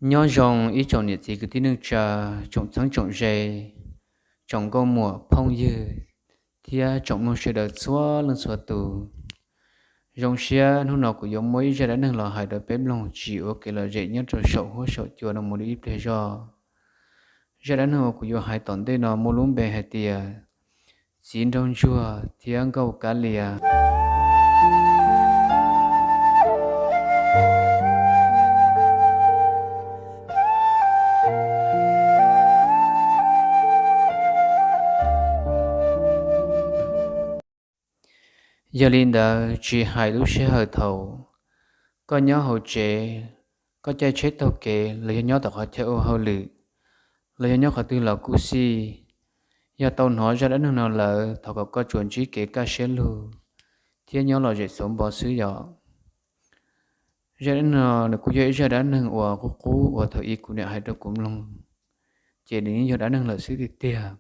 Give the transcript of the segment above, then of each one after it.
Nyob zoo ib tsoom niam txiv kwv tij neej tsa, tsoom txheeb tsoom ze, tsoom nkauj muam phooj ywg thiab tsoom mloog sawv daws txhua leej txhua tus. Zoo siab hnub no kuv yuav muab ib zaj dab neeg los hais rau peb mloog tsis ua kev lom zem nyob rau saum huab saum cua no mus li ib pliag zog. Zaj dab neeg uas kuv yuav hais tom ntej no muaj lub npe hais tias Txiv Nraug Ntsuag thiab Nkauj Kab Lias. Yog li ntawd tsis hais lub sij hawm thaum koj nyob hauv tsev, koj caij tsheb taug kev los yog nyob tom qhov chaw ua hauj lwm, los yog nyob qhov twg los kuj xij, yog tau hnov zaj dab neeg no lawm thov kom koj tsuas ntsib kev kaj siab lug thiab nyob lom zem xauv npo xwb yom. Zaj dab neeg no nws kuj yog ib zaj dab neeg uas qub qub uas thaum ub kuv niam hais rau kuv mloog, ces nws yeej yog dab neeg lawm xwb tiag tiag.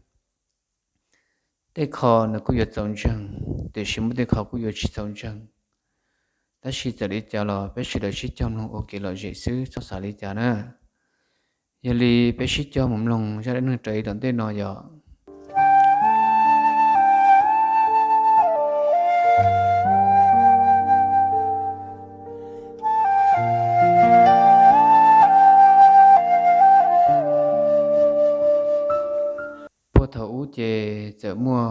Tej qho nws kuj yuav txaus ntseeg, tiam sis muaj tej qho kuj yuav tsis txaus ntseeg. Tab sis txawm li cas los peb sawv daws sib cog mloog ua kev lom zem xwb txhob xav li cas na. Yog li peb sib cog mus mloog zaj dab neeg raws li tom ntej no yom. Puag thaum ub ces txawm muaj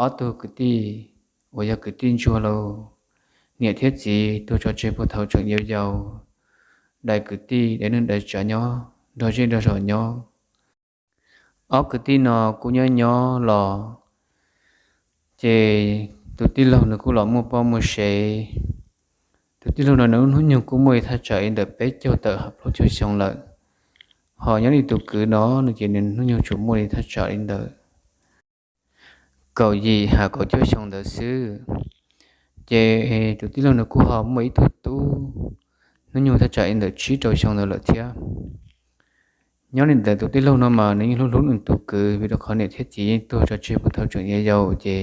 ob tug kwv tij uas yog kwv tij ntsuag lauj, niam thiab txiv tuag tso tseg puag thaum tseem yau yau, dai kwv tij dai neej dai tsav nyob nrog zej nrog zos nyob. Ob kwv tij no kuj nyob nyob los ces tus tij laug nws kuj los muaj poj muaj sev. Tus tij laug no nws lub hnub nyoog kuj muaj li thaj tsam li ntawm peb caug tawm plaub caug xyoo lawm, ho nyob li tus kwv no no ces nws hnub nyoog tsuas muaj li thaj tsam li ntawm kaum yim ha kaum cuaj xyoo ntawd xwb. Ces tus tij laug nws kuj ho muaj ib tug tub hnub nyoog thaj tsam li ntawm tsib rau xyoo ntawd lawm thiab. Nyob li ntawd tus tij laug no mas nws yeej hlub hlub nws tus kwv vim rau qhov niam thiab txiv yeej tuag tso tseg puag thaum tseem yau yau ces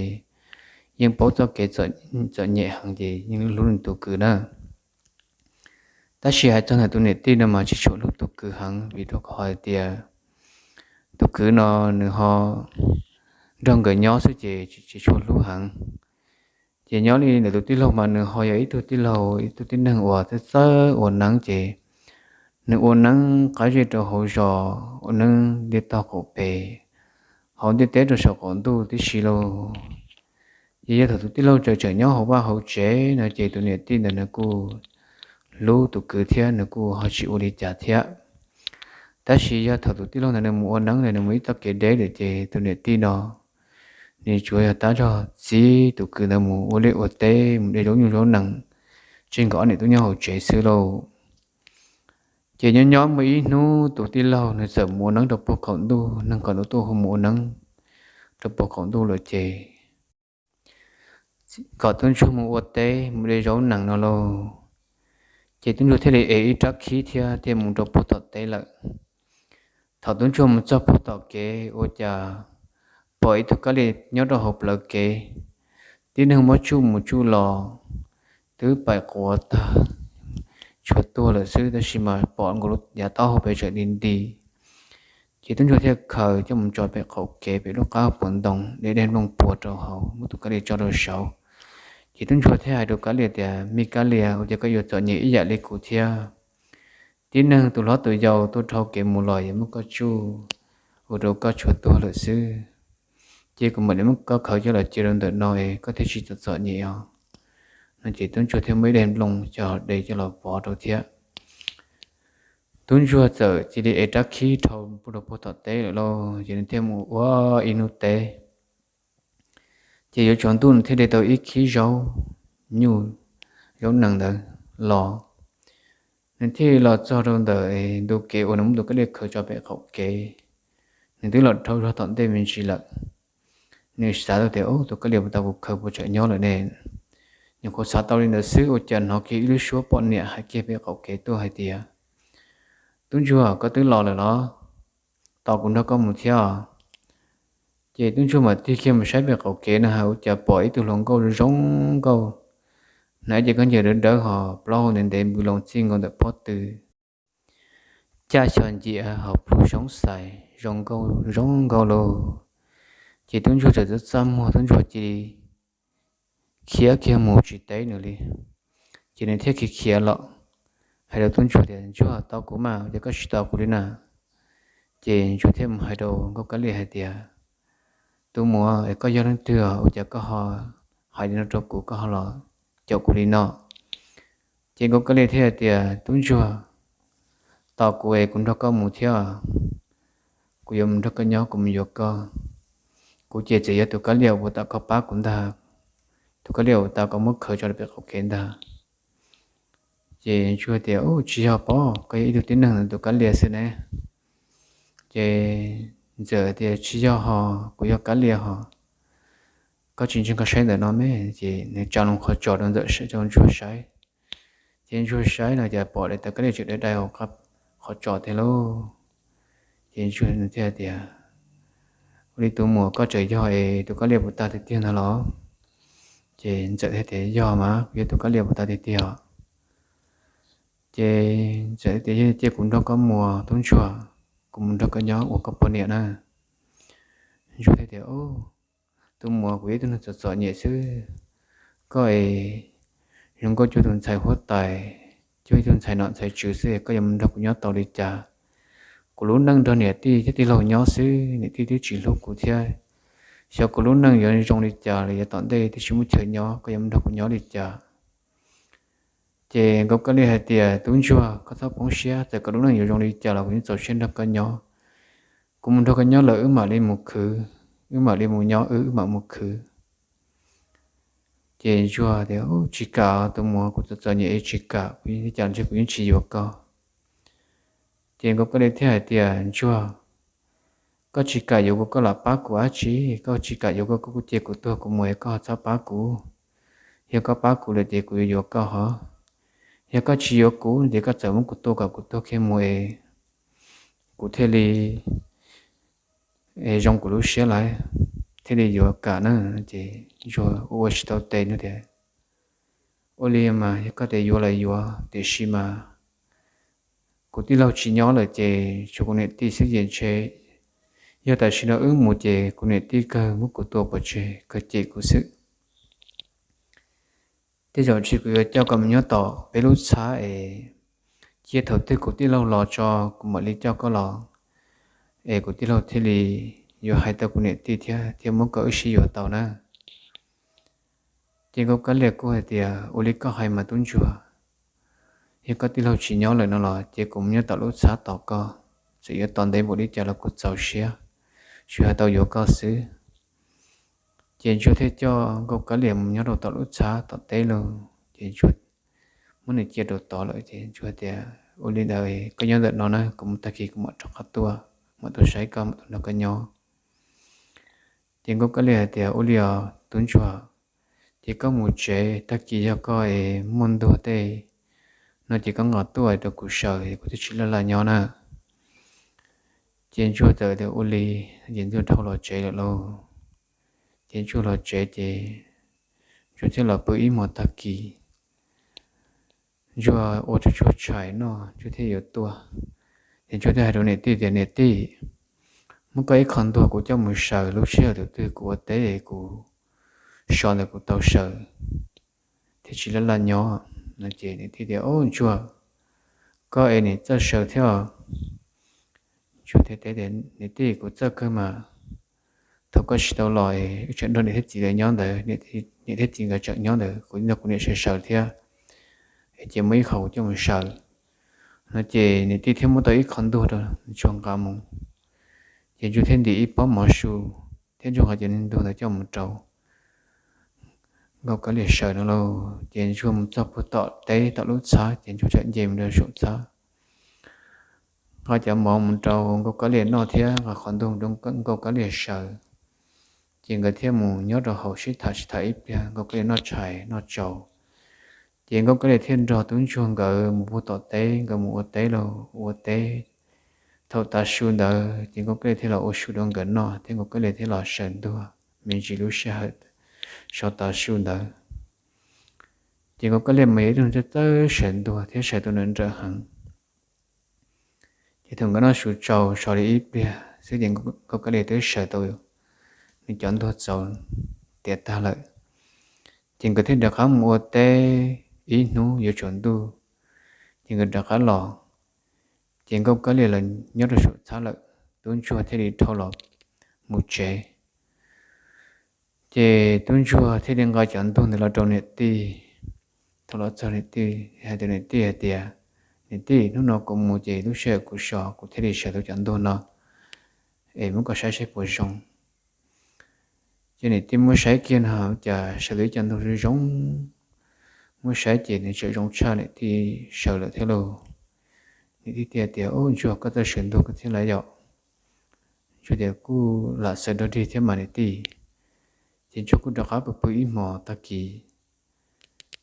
yeej paub txoj kev txom nyem heev ces yeej hlub hlub nws tus kwv na. Tab sis hais txog ntawm tus niam tij no mas tsis tshua hlub tus kwv heev vim rau qhov hais tias tus kwv no nws ho nrog nkawd nyob xwb ces tsis tshua hlub heev. Ces nyob li ntawm tus tij laug mas nws ho yog ib tug tij laug ib tug tib neeg uas txawj txawj ua neeb ces nws ua neeb qab zej rau hauv zos, ua neeb ntiaj teb qaum pem, hauv ntiaj teb rau saum qaum ntuj tib si lauj. Ces yog thaum tus tij laug tseem tseem nyob hauv vaj hauv tsev no ces tus niam tij ntawd nws kuj hlub tus kwv thiab nws kuj ho tsis ua li cas thiab. Tab sis yog thaum tus tij laug ntawd nws mus ua neeb nws mus ib txoj kev deb lawm ces tus niam tij no nws tsuas yog tab zog txib tus kwv ntawd mus ua liaj ua teb mus de zaub nyuj zaub nees, tseg nkawd ob niam tub nyob hauv tsev xwb lauj. Ces nyob nyob muaj ib hnub tus tij laug nws txawm mus ua neeb rau puag qaum ntuj, neeg kom nws tuaj hu mus ua neeb rau puag qaum ntuj lawm ces kom tub ntsuag mus ua teb mus de zaub nees no lauj. Ces tub ntsuag thiaj li ev ib rab khib thiab thiaj mus rau puag tom teb lawm. Thaum tub ntsuag mus txog puag tom kev ua cas pom ib tug kab lia nyob rau hauv plawv kev, tib neeg muab tsuj mus tsuj los twb paim quav tag, tshuav tuag lawm xwb, tab sis mas pom nkaus lub yav taub hau pem tseem nti nti. Ces tub ntsuag thiaj khaws coj mus tso pem qaum kev pem lub qab puas ntoo, de dej nplooj puas rau hauv, muab tus kab lia tso rau saud. Ces tub ntsuag thiaj hais rau kab lia tias, me kab lia, ua cas koj yuav txom nyem ib yam li kuv thiab? Tib neeg tus hlob tus yau tuaj dhau kev mus los yuav muab koj tsuj ua rau koj tshuav tuag lawm xwb. Ces kuv mam li muab koj khaws coj los cia rau ntawm no es koj thiaj tsis txom txom nyem os. No ces tub ntsuag thiaj muab ib daim nplooj coj de coj los pov rau thiab. Tub ntsuag txawm cia li ev rab khib dhau rau puag tom teb lawm lauj, ces nws thiaj mus ua ib hnub teb. Ces yuav tsaus ntuj nws thiaj de tau ib khib zaub nyuj, zaub nees ntawd los. Nws thiaj los txog rau ntawm ntu kev uas nws muab tus kab lia khaws tso pem qaum kev. Nws twb los dhau zog tom ntej me ntsis lawm. Nws xav tias, Ub, tus kab lia puas tau kuv khaws puas tseem nyob lawm ne? Nws kuj xav tau li ntawd xwb, ua cas hnov kiag ib lub suab poj niam hais kiag pem qaum kev tuaj hais tias, Tub ntsuag, koj twb los lawm los? Tos kuv nrog koj mus thiab. Ces tub ntsuag mam tig kiag mus saib pem qaum kev na has, ua cas pom ib tug hluas nkauj zoo nkauj, hnav ib ce khaub ncaws dawb dawb hos plaub hau ntev ntev npws loo txij nkaus ntawm pob tw, caj xyov ncias hos plhu xyoob xais zoo nkauj zoo nkauj lauj. Ces tub ntsuag txawm txaj txaj muag, tub ntsuag cia li khiav kiag mus tsis teb nws li. Ces nws thiaj khiav khiav los hais rau tub ntsuag tias, Ntsuag, tos kuv mas, ua cas koj tsis tos kuv li na? Ces ntsuag thiaj mus hais rau nkauj kab lia hais tias, Tus muam, es koj yog leej twg, ua cas koj ho hais li no rau kuv, koj ho los caum kuv li no? Ces nkauj kab lia thiaj hais tias, Tub ntsuag, tos kuv es kuv nrog koj mus thiab. Kuv yuav mus nrog koj nyob, kuv mus yuav koj. Kuv ces txawm yog tus kab lia uas tau koj pab kuv ntag, tus kab lia uas tau koj muab khaws tso pem qaum kev ntag. Ces ntsuag tias, Ub, tsis yog pob, koj yog ib tug tib neeg ntawm tus kab lia xwb ne. Ces ntxawm tias, Tsis yog hos, kuv yog kab lia hos. Koj tsis ntseeg koj saib ntawm no me. Ces nws tsa loo qhov tsos rau ntxawm, rau ntsuag saib. Ces ntsuag saib no ces pom daim tawv kab lia tseem dai dai hauv qhov tsos tiag lauj. Ces ntsuag thiaj tias, Ua li tus muam, koj tseem yog es tus kab lia puas tag tiag tiag ntag los? Ces ntxawm thiaj tias, Yog mas, kuv yog tus kab lia puas tag tiag tiag. Ces ntxawm thiaj tias, Cia kuv nrog koj mus tub ntsuag, kuv mus nrog koj nyob ua koj poj niam na. Ntsuag thiaj tias, Tus muam, kuv yog ib tug neeg txom txom nyem xwb. Koj es zoo nkauj cuag tus ntxhais huab tais, cuag ib tug ntxhais nom ntxhais tswv xwb, koj yuav mus nrog kuv nyob tau li cas? Kuv lub neej nrog niam tij thiab tij laug nyob xwb, niam tij twb tsis hlub kuv thiab. Xyov kuv lub neej yuav zoo li cas los yav tom ntej twb tsis muaj chaw nyob, koj yuav mus nrog kuv nyob li cas? Ces nkauj kab lia hais tias, Tub ntsuag, koj txhob poob siab, txawm koj lub neej yuav zoo li cas los kuv yeej txaus siab nrog koj nyob. Kuv mus nrog koj nyob lawm wb mam li mus khwv, wb mam li mus nyob wb, wb mam mus khwv. Ces ntsuag tias, Tsis kam, tus muam, kuv txom txom nyem, tsis kam, kuv yeej, cas ntshe kuv yeej tsis yuav koj. Ces nkauj kab lia thiaj hais tias, Ntsuag, koj tsis kam yuav kuv, koj lam pab kuv dab tsi? Koj tsis kam yuav kuv, koj kuj cia kuv tuag kuv mus, koj txhob pab kuv. Yog koj pab kuv lawm ces kuv yuav yuav koj hos. Yog koj tsis yuav kuv ces koj txawm muab kuv tua kom kuv tuag kiag mus es kuv thiaj li zoo kuv lub siab lawm, thiaj li yuav kam na. Ces ntsuag ua ua tsis tau tes no tias, Ua li mas yog koj tias yuav los yuav, tiam sis mas kuv tij laug tsis nyob lawm ces tshuav kuv niam tij xwb ces ntshe yog tam sim no wb mus ces kuv niam tij kawg muab kuv tua pov tseg, kawg cem kuv xwb. Tej zaum ntshe kuv yuav coj koj mus nyob tom peb lub txhab es cia thaum twg kuv tij laug los tso kuv mam li coj koj los, es kuv tij laug thiaj li yuav hais tau kuv niam tij thiab thiaj muab koj wb sib yuav tau na. Ces nkauj kab lia kuj hais tias, Ua li koj hais mas tub ntsuag, yog koj tij laug tsis nyob lawm no los ces kuv mus nyob tom lub txhab tos koj, txawm yuav tos ntev npaum li cas los kuv txaus siab, tsuas yog tau yuav koj xwb. Ces ntsuag thiaj coj nkauj kab lia mus nyob rau tom lub txhab tom teb lawm. Ces ntsuag muab nws cia rau tod lawm ces ntsuag tias, Ua li ntawd koj nyob ntawm no na, kuv mus tag kis kuv mam rov qab tuaj, mam tuaj saib koj, mam tuaj nrog koj nyob. Ces nkauj kab lia hais tias, Ua li os tub ntsuag, ces koj mus tsev, tag kis yog koj es muaj ntuag tej no ces koj nqa tuaj rau kuv saws, kuv thiaj tsis laj laj nyob na. Ces ntsuag txawm tias ua li, ces ntsuag dhau los tsev lawm lauj. Ces ntsuag los tsev ces ntsuag thiaj los pw ib hmos tag kis, ntsuag ua tsuag tsuag tshais noj ntsuag thiaj yuav tuaj. Ces ntsuag thiaj hais rau niam tij tias, Niam tij, muab koj ib qho ntuag kuv coj mus saws, lub sij hawm thaum twg kuv ua teb kuv so ntawd kuv tau saws thiab tsis laj laj nyob. No ces niam tij tias, Au ntsuag, koj es niam txawj saws thiab? Ntsuag thiaj teb tias, Niam tij, kuv txawj kawg mas. Thaum koj tsis tau los es wb tseem nrog niam thiab txiv nkawd nyob ntawd, niam thiab txiv nkawd tseem nyob ntawd, kuv nrog kuv niam saws saws thiab, es ces muab ib qho kuv coj mus saws. No ces niam tij thiaj muab tau ib qho ntuag rau ntsuag nqa mus. Ces ntsuag thiaj ntim ib pob mov su thiab ntsuag nqa cov niag ntuag ntawd coj mus rau Nkauj Kab Liam sawv no lauj. Ces Ntsuag mus txog puag tom teb tom lub txhab ces Ntsuag txawm nce mus rau saum txhab, nqa cov mov mus rau Nkauj Kab Liam noj thiab nqa qhov ntug rau Nkauj Kab Liam sawv. Ces nkawd thiaj mus nyob rau hauv sib tham sib tham ib pliag, Nkauj Kab Liam noj tshais noj tsaus. Ces Nkauj Kab Liam thiaj nrog tub ntsuag nkawd mus puag tom teb, nkawd mus ua teb los ua teb. Thaum tav su ntawd ces Nkauj Kab Liam thiaj los ua su rau nkawd noj thiab Nkauj Kab Liam thiaj los sawv ntuag me ntsis lub sij hawm sov tav su ntawd. Ces Nkauj Kab Liam mas yog ib tug txawj txawj sawv ntuag thiab sawv tus nrawm nrawm heev. Ces thaum nkawd noj su tsaus so li ib pliag xwb ces Nkauj Kab Liam twb sawv tau nws cov ntuag txaus tiav tag lawm. Ces nkawd thiaj rov qab mus ua teb ib hnub yuav tsaus ntuj, ces nkawd rov qab los. Ces Nkauj Kab Liam los nyob rau saum txhab lawm, tub ntsuag thiaj li dhau los mus tsev. Ces tub ntsuag thiaj li nqa cov ntuag ntawd los rau niam tij. Thaum los txog niam tij hais rau niam tij hais tias, Niam tij, hnub no kuv mus ces lub sij hawm kuv so kuv thiaj li sawv tau cov ntuag no, es muab koj saib seb puas zoo. Ces niam tij muab saib kiag no cas sawv tau ib co ntuag zoo zoo, muab saib ces nws tseem zoo tshaj niam tij sawv lawm thiab lauj. Niam tij thiaj tias, Ub, ntsuag, koj txawj sawv ntuag kawg thiab lawm yom? Ntsuag tias, Kuj lam sawv nrog dig thiab mas niam tij. Ces ntsuag kuj rov qab pw pw ib hmos tag kis,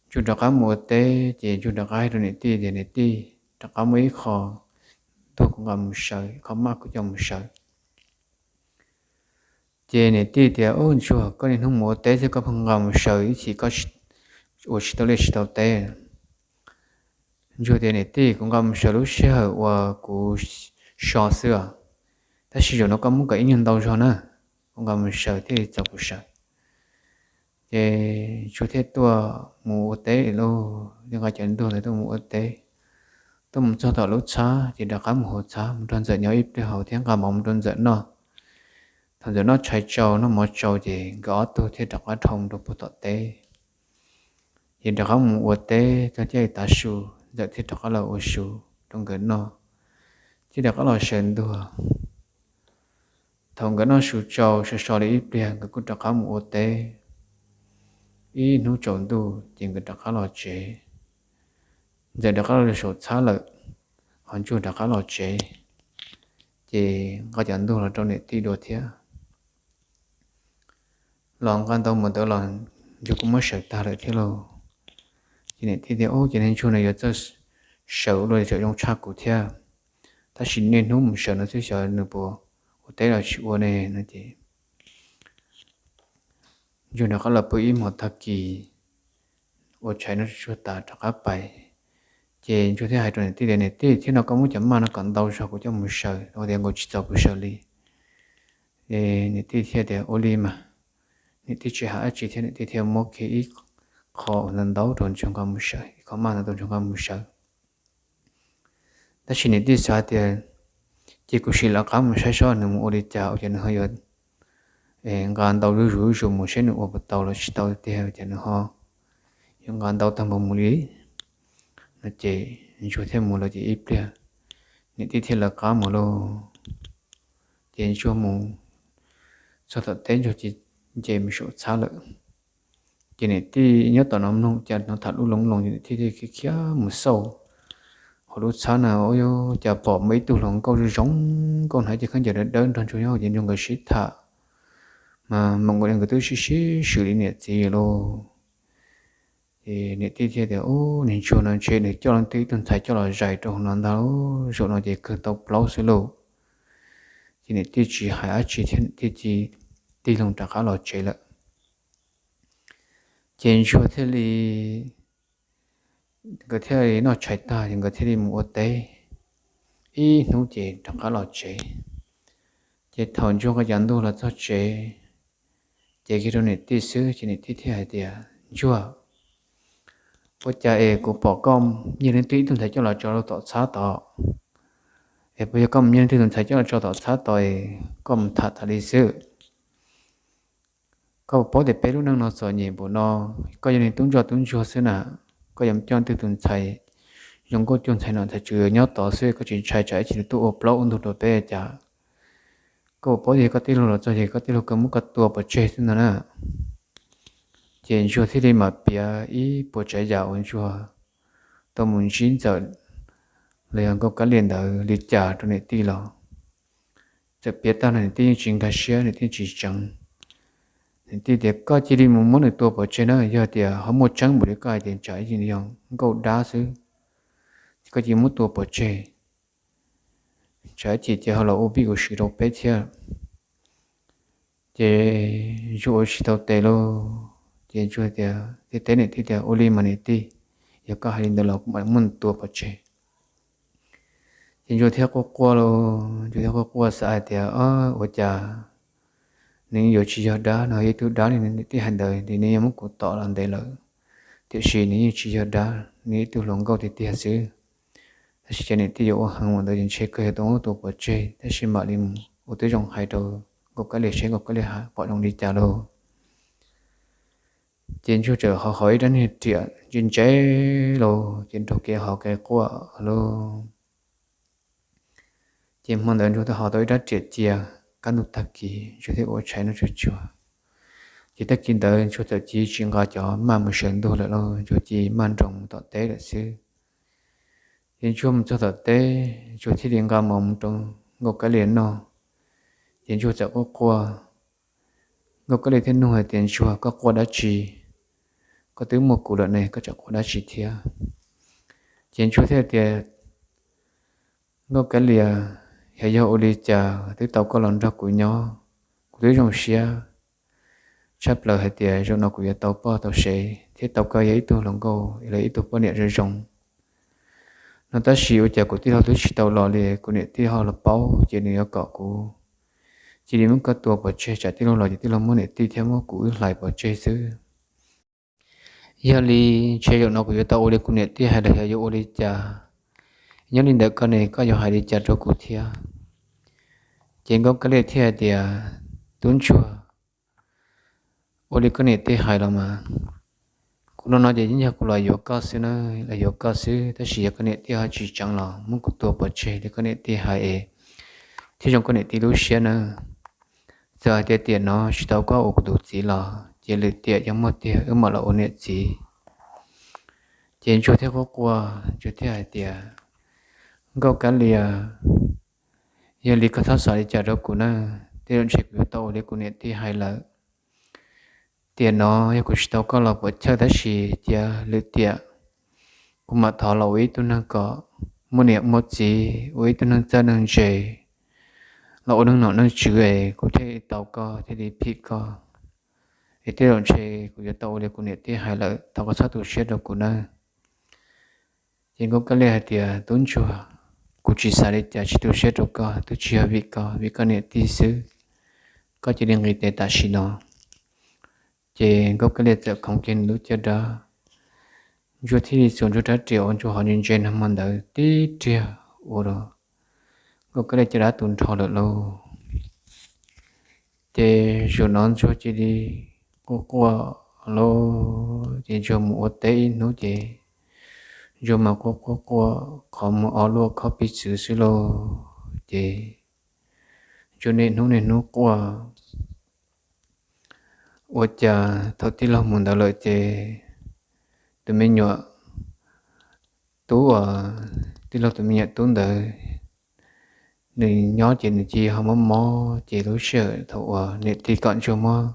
ntsuag rov qab mus ua teb ces ntsuag rov qab hais rau niam tij tias, Niam tij, rov qab muaj ib qho ntuag kuv nqa mus sawv, ib qho maj kuv coj mus sawv. Ces niam tij tias, Ub, ntsuag, koj niaj hnub mus ua teb thiab koj pheej nqa mus sawv ib chim koj ua tsis tau liaj tsis tau teb. Ntsuag tias, Niam tij, kuv nqa mus sawv lub sij hawm uas kuv so xwb os, tab sis zaum no koj muab kom ib nyuag ntau zog na, kuv nqa mus sawv thiaj li txaus kuv sawv. Ces ntsuag thiaj tuaj mus ua teb lauj, nqa cov ntuag ntawd tuaj mus ua teb. Tuaj mus txog tom lub txhab ces rov qab mus hauv txhab mus nrog ntxawm nyob ib pliag hauv thiab nqa mov mus rau ntxawm noj. Thaum ntxawm noj tshais tsau noj mov tsau ces nkawd ob tug thiaj rov qab dhau mus rau puag tom teb. Ces rov qab mus ua teb txog caij tav su, ntxawm thiaj rov qab los ua su rau nkawd noj, thiaj rov qab los sawv ntuag. Thaum nkawd noj su tsau so so li ib pliag nkawd kuj rov qab mus ua teb ib hnub tsaus ntuj ces nkawd rov qab los tsev. Ntxawm rov qab los saum txhab lawm, ho ntsuag rov qab los tsev, ces nqa cov ntuag los rau niam tij dua thiab. Los nqa ntau mus ntawd los ntsuag kuj muab sawv tag lawm thiab lauj. Ces niam tij tias, Ub, ces niag ntsuag no yuav txawj sawv ua luaj li tseem zoo tshaj kuv thiab, tab sis niaj hnub mus sawv no xwb xyov nws puas ua teb los tsis ua ne no ces ntsuag rov qab los pw ib hmos tag kis, ua tshais noj tsuag tas rov qab pais. Ces ntsuag thiaj hais rau niam tij tias, Niam tij, thiab no koj muab cov maj no kom ntau zog kuv coj mus sawv, tias nkaus tsis txaus kuv sawv li. Niam tij thiaj tias, Ua li mas. Niam tij tsis hais dab tsi thiab niam tij thiaj muab kiag ib qho ntau ntau rau ntsuag nqa mus sawv, ib qho maj ntau rau ntsuag nqa mus sawv. Tab sis niam tij xav tias, Ces kuv sim lawv qab mus saib seb nws mus ua li cas, ua cas nws ho yuav nqa ntau zuj zus zuj zus mus, seb nws ua puas tau los tsis tau tiag, ua cas nws ho yuav nqa ntau tag npaum mus li no. Ces ntsuag thiaj mus lawm ces ib pliag niam tij thiaj lawv qab mus lauj. Ces ntsuag mus txog tom teb ntsuag ces nce mus saum txhab lawm. Ces niam tij nyob tom no mloog cas hnov tham lub loov loos, ces niam tij thiaj khiav khiav mus xauj hauv lub txhab na, ua cas pom muaj ib tug hluas nkauj zoo zoo nkauj hnav ib ce khaub ncaws dawb dawb nrog ntsuag nyob hauv ces ntsuag nkawd sib tham mas mam ua li nkawd twb sib sib swm li niam txiv lauj. Ces niam tij thiaj tias, Ub, niag ntsuag no ntshe nws coj leej twg ib tug ntxhais coj los zais rau hauv no ntag, zaum no ces kawg tau plaub xwb lauj. Ces niam tij tsis hais dab tsi thiab niam tij tig loo rov qab los tsev lawm. Ces ntsuag thiaj li, nkawd thiaj li noj tshais tag ces nkawd thiaj li mus ua teb ib hnub ces rov qab los tsev. Ces thaum ntsuag nqa cov ntuag los txog tsev, ces kiag rau niam tij xwb ces niam tij thiaj hais tias, Ntsuag, ua cas es kuv pom koj nyiag leej twg ib tug ntxhais coj los tso rau tom txhab tod? Es puas yog koj mus nyiag leej twg tus ntxhais coj los tso tom txhab tod es koj mus tham tas li xwb? Koj puas paub tias peb lub neej no txom nyem npaum no, koj yog niag tub ntsoj tub ntsuag xwb na, koj yuav coj leej twg tus ntxhais zoo nkauj cuag ntxhais no ntxhais tswv yuav nyob tod xwb, koj tsis ntshai tsam ib chim nws tuaj ua plaub ua ntug rau peb cas? Koj puas paub tias koj tij laug los txog ces koj tij laug kawg muab koj tua pov tseg xwb ntag na. Ces Ntsuag thiaj li mam piav ib puas tsav yam uas Ntsuag tau mus ntsib Ntxawm los yog Nkauj Kab Lias ntawd li cas rau niam tij los. Txawm piav tag no niam tij yeej tsis nkag siab, niam tij tsis tseev. Niam tij tias, koj cia li mus muab nws tua pov tseg na, yog tias ho muaj tseeb npaum li koj hais tias tsam ib yog nkauj dab xwb, ces koj cia li muab tua pov tseg, tsam ib chim ces ho los ua vij ua sw rau peb thiab. Ces Ntsuag ua tsis tau tes lauj, ces Ntsuag tias, thiaj teb niam tij tias, ua li mas niam tij, yog koj hais li ntawd los kuv mam muab nws tua pov tseg. Ces Ntsuag thiaj quaj quaj lauj, Ntsuag thiaj quaj quaj xav hais tias, ua cas nws yuav tsis yog dab no, ib tug dab li niam tij hais ntawd ces nws yeej muab kuv tom los ntev lawm, tiam sis nws yeej tsis yog dab, nws ib tug hluas nkauj tiag tiag xwb. Tab sis ces niam tij yuav ua heev ua ntawd ces ntshe kawg yuav tau muab tua pov tseg, tab sis mam li mus ua tib zoo hais rau Nkauj Kab Lias seb Nkauj Kab Lias pom zoo li cas lauj. Ces Ntsuag txawm ho hov ib rab niag riam ntse ntse lauj, ces nrog kev hov kev quaj lauj. Ces hmo ntawd Ntsuag tau hov tau ib rab riam cia, kaj ntug tag kis Ntsuag thiaj ua tshais noj tsuag tsuag. Ces tag kis ntawd Ntsuag txawm cia tsis nqa cov maj mus sawv ntug lawm lauj, Ntsuag cia maj nroos mus tom teb lawm xwb. Ces Ntsuag mus txog tom teb, Ntsuag thiaj li nqa mov mus rau Nkauj Kab Lias noj. Ces Ntsuag txawm quaj quaj, Nkauj Kab Lias thiaj nug hais tias, Ntsuag, koj quaj dab tsi? Koj twb muaj kuv lawm ne, koj tseem quaj dab tsi thiab? Ces Ntsuag thiaj tias, Nkauj Kab Lias, yog, yog ua li cas twb tau koj los nrog kuv nyob, kuv twb zoo siab tshaj plaws hais tias zaum no kuv yuav tau poj tau sev thiab tau koj yog ib tug hluas nkauj los ib tug poj niam zoo zoo. No tab sis ua cas kuv tij laug twb tsis tau los li, kuv niam tij ho los paub ces nws yuav kom kuv cia li muab koj tua pov tseg, tsam tij laug los ces tij laug muab niam tij thiab muab kuv wb hlais pov tseg xwb. Yog li ntshe zaum no kuv yuav tau ua li kuv niam tij hais los yog yuav ua li cas? Nyob li ntawm koj ne, koj yuav hais li cas rau kuv thiab? Ces Nkauj Kab Lias thiaj hais tias, Tub Ntsuag, ua li koj niam tij hais los mas, kuv no no ces yeej yog kuv los yuav koj xwb na, los yuav koj xwb, tab sis yog koj niam tij ho tsis tseev los muab kuv tua pov tseg li koj niam tij hais es thiaj zoo koj niam tij lub siab na. Txawm hais tias tiam no tsis tau koj ua kuv tus txiv los ces lwm tiam yog muaj tiag wb mam los ua niam txiv. Ces Ntsuag thiaj quaj quaj, Ntsuag thiaj hais tias, Nkauj Kab Lias, yog li koj txhob xav li cas rau kuv na, tej zaum ntshe kuv yuav tau ua li kuv niam tij hais lawm. Tiam no yog kuv tsis tau koj los puas chawj, tab sis cia lwm tiam kuv mam thov los ua ib tug neeg kom muaj niam muaj txiv, ua ib tug neeg txawj neeg ntse, los ua neeg nom neeg tswv es kuv thiaj li tau koj, thiaj li phim koj. Es tej zaum ntshe kuv yuav tau ua li kuv niam tij hais lawm, thov koj txhob tu siab rau kuv nawb. Ces Nkauj Kab Lias hais tias, Tub Ntsuag, kuv tsis xav li cas, tsis tu siab rau koj, twb tsis yog vim koj, vim koj niam tij xwb. Koj cia li nqis tes tam sim no. Ces Nkauj Kab Lias txawm khoov kiag nws lub caj dab, Ntsuag thiaj li xuas Ntsuag rab riam uas Ntsuag hov ntse ntse nag hmo ntawd tib riag ua rau Nkauj Kab Lias caj dab tu nrho lawm lauj. Ces zaum no Ntsuag cia li quaj quaj lauj, ces Ntsuag mus ua teb ib hnub ces Ntsuag mas quaj quaj quaj qhov muag o luaj khob piv txwv xwb lauj. Ces Ntsuag niaj hnub niaj hnub quaj. Ua cas thaum tij laug mus ntawd lawm ces tus me nyuam tub uas, tij laug tus me nyuam tub ntawd nws nyob ces nws cia li ho mob mob, ces lub sij hawm thaum uas niam tij kom Ntsuag muab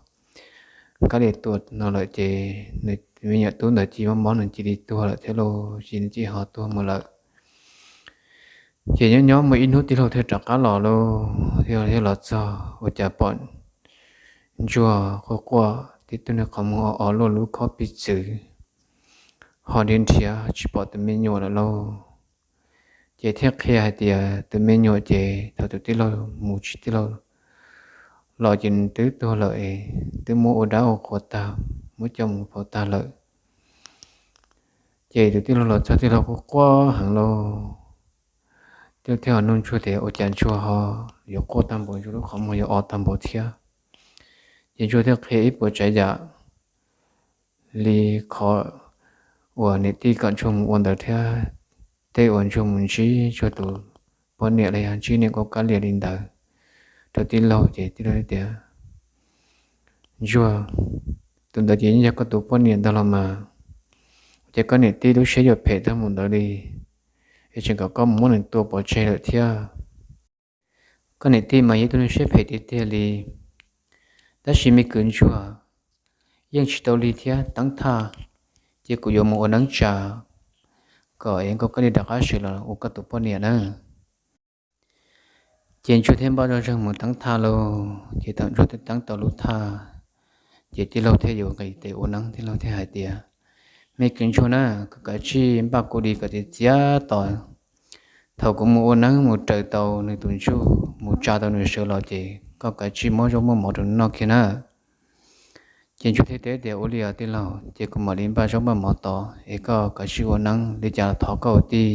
Kab Lias tua no lawm ces nws me nyuam tub ntawd cia li mob mob, nws cia li tuag lawm thiab lauj, ces nws cia li ho tuag mus lawm. Ces nyob nyob muaj ib hnub tij laug thiaj rov qab los lauj, thiaj los txog ua cas pom Ntsuag quaj quaj tib tug niag qhov muag o o luaj lub khob piv txwv, ho nrhiav nrhiav tsis pom tus me nyuam lawm lauj. Ces thiaj qhia hais tias tus me nyuam ces thaum tus tij laug mus tsis tij laug los ces nws twb tuag lawm es twb muab ua dab ua qhuas tag, muab coj mus faus tag lawm. Ces tus tij laug los txog tij laug quaj quaj heev lauj. Tij laug thiaj ho nug Ntsuag tias ua cas Ntsuag ho yuav quaj tag npaum, Ntsuag lub qhov muag yuav o tag npaum thiab. Ces Ntsuag thiaj qhia ib puas tsav yam li qhov uas niam tij kom Ntsuag mus ua ntawd thiab tej uas Ntsuag mus ntsib Ntsuag tus poj niam los yog ntsib niam Nkauj Kab Lias li ntawd rau tij laug. Ces tij laug tias, Ntsuag, tus ntawd ces yeej yog koj tus poj niam ntag los mas. Ces koj niam tij lub siab yuav phem tag mus ntawd li, es tseem kom koj mus muab nws tua pov tseg lawm thiab. Koj niam tij mas yog ib tug neeg siab phem tiag tiag li. Tab sis me kwv ntsuag, yeej tsis tau li thiab, teeb thaj, ces kuv yuav mus ua neeb tsa kom es Nkauj Kab Lia rov qab sawv los ua koj tus poj niam na. Ces ntsuag thiaj npaj zoj zeeg mus teeb thaj lauj. Ces thaum ntsuag twb teeb tau lub thaj, ces tij laug thiaj yuav nqis tes ua neeb. Tij laug thiaj hais tias, me kwv ntsuag na, koj kav tsij npaj kuv di kom txias txias tos. Thaum kuv mus ua neeb mus raws tau nws tus ntsuj, mus tsa tau nws sawv los ces koj kav tsij muab zaub muab mov rau nws noj kiag na. Ces ntsuag thiaj teb tias, ua li os tij laug, ces kuv mam li npaj zaub npaj mov tos es koj kav tsij ua neeb, li cas los thov koj ua tij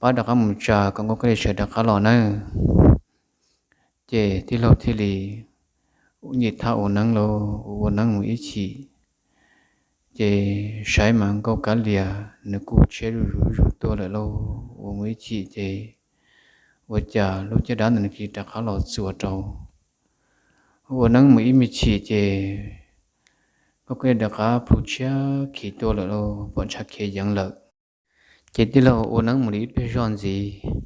pab rov qab mus tsa kom Nkauj Kab Lia sawv rov qab los nawb. Ces tij laug thiaj li nyem thaj ua neeb lauj. Ua ua neeb mus ib chim, ces saib mas Nkauj Kab Lia nws kuj tshiab zuj zus tuaj lawm lauj. Ua mus ib chim ces ua cas lub caj dab ntawd nws cia li rov qab los txuas rau. Ua neeb mus ib me chim ces Nkauj Kab Lia rov qab plhu tshiab khiv tuaj lawm lauj, pom ntshav khiav yeev lawm. Ces tij laug ua neeb mus li ib pliag zoj ntxiv,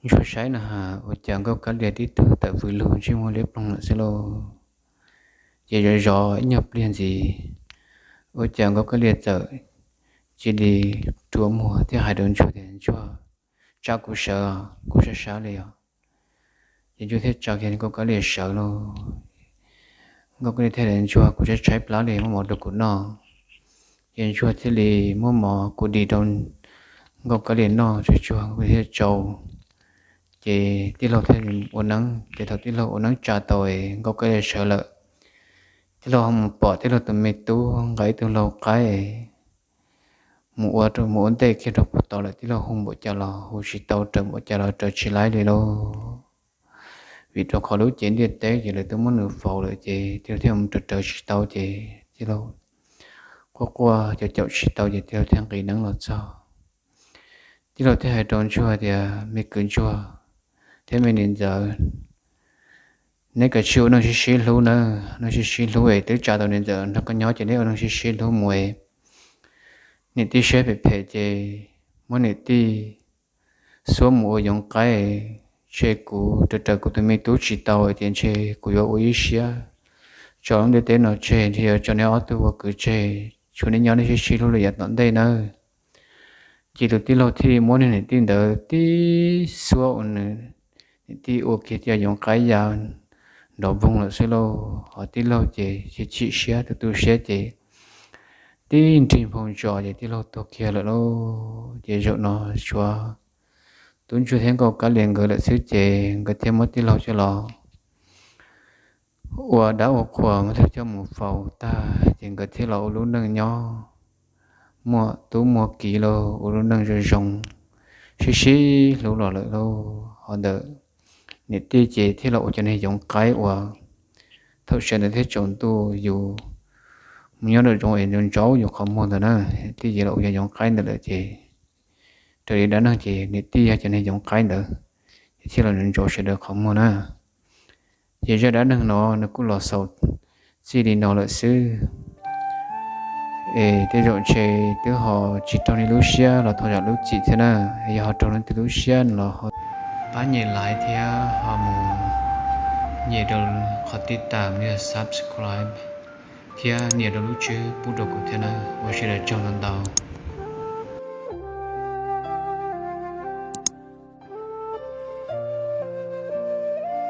ntsuag saib no has ua cas Nkauj Kab Lia tib tug tawm vwm lug ntsej muag liab ploog lawm xwb lauj. Ces zov zov ib nyuag pliag ntxiv, ua cas Nkauj Kab Lia txawm cia li rua muag thiab hais rau ntsuag tias, ntsuag, tsa kuv sawv, kuv sab sab li os. Ces ntsuag thiaj tsa kiag Nkauj Kab Lia sawv lauj. Nkauj Kab Lia thiaj tias, ntsuag, kuv tshaib tshaib plab li, muab mov rau kuv noj. Ces ntsuag thiaj li muab mov kuv di rau Nkauj Kab Lia noj tsuag tsuag, Nkauj Kab Lia thiaj tsau. Ces tij laug thiaj ua neeb, ces thaum tij laug ua neeb tsa tau es Nkauj Kab Lia sawv lawm, tij laug ho mus pom tij laug tus me tub nqa ib tug lau qaib mus ua, mus ua ntej kiag rau puag tod lawm. Tij laug hu npaum cas los hu tsis tau, raws npaum cas los raws tsis laib li lauj. Vim rau qhov lub cev ntiaj teb ces lawv twb muab nws faus lawm, ces tij laug thiaj mus raws raws tsis tau, ces tij laug quaj quaj caum caum tsis tau, ces tij laug thiaj nqis neeb los txog. Tij laug thiaj hais rau ntsuag tias, me kwv ntsuag thiab me niam ntxawm, neb kav tsij ua neej sib sib hlub nawb, neej sib sib hlub es twb tsa tau niam ntxawm nrog koj nyob ces neb ua neej sib sib hlub mus es niam tij siab phem phem ces muab niam tij xuab mus ua yoov qaib, tseg kuv raws raws kuv tus me tub tsis tau ces ntshe kuv yuav ua ib siab tso lub ntiaj teb no tseg, ntshe yuav tso neb ob tug ua kwv tseg, tshuav neb nyob neb sib sib hlub li yav tom ntej nawb. Ces tus tij laug thiaj li muab niag niam tij ntawd tib xuab ua nws niam tij ua kiag cov yoov qaib ya nrov voog lawm xwb lauj. Ho tij laug ces chim chim siab tu tu siab ces tib nrig nphoo ntsos ces tij laug tuag kiag lawm lauj. Ces zaum no tshuav tub ntsuag thiab Nkauj Kab Lia nkawd lawm xwb ces nkawd thiaj muab tij laug coj los ua dab ua qhuas, muab tij laug coj mus faus tag ces nkawd thiaj los ua lub neej nyob muaj tub muaj kiv lauj, ua lub neej zoo zoo, sib sib hlub los lawm lauj. Ho ntawm niam tij ces thiaj los ua cov niag yoov qaib uas thaum sawv ntawd thiab tsaus ntuj yus mus nyob nraum zoov es ntsaus ntsaus yus qhov muag ntawd na, niam tij ces los ua cov yoov qaib ntawd lawm ces raws li dab neeg ces niam tij yog cov niag yoov qaib ntawd ces thiaj los ntsaus ntsaus sawv daws qhov muag na. Ces zaj dab neeg no nws kuj los xaus txij li no lawm xwb. Es tej zaum ntshe twb ho tsis raug nej lub siab los thov zam lub txim thiab na. Yog ho raug leej twg lub siab no los ho pab nyem like thiab ho mus nyem rau qhov tij tam, subscribe thiab nias rau lub tswb pub rau kuv thiab na. Ua sawv daws tsaug ntau ntau.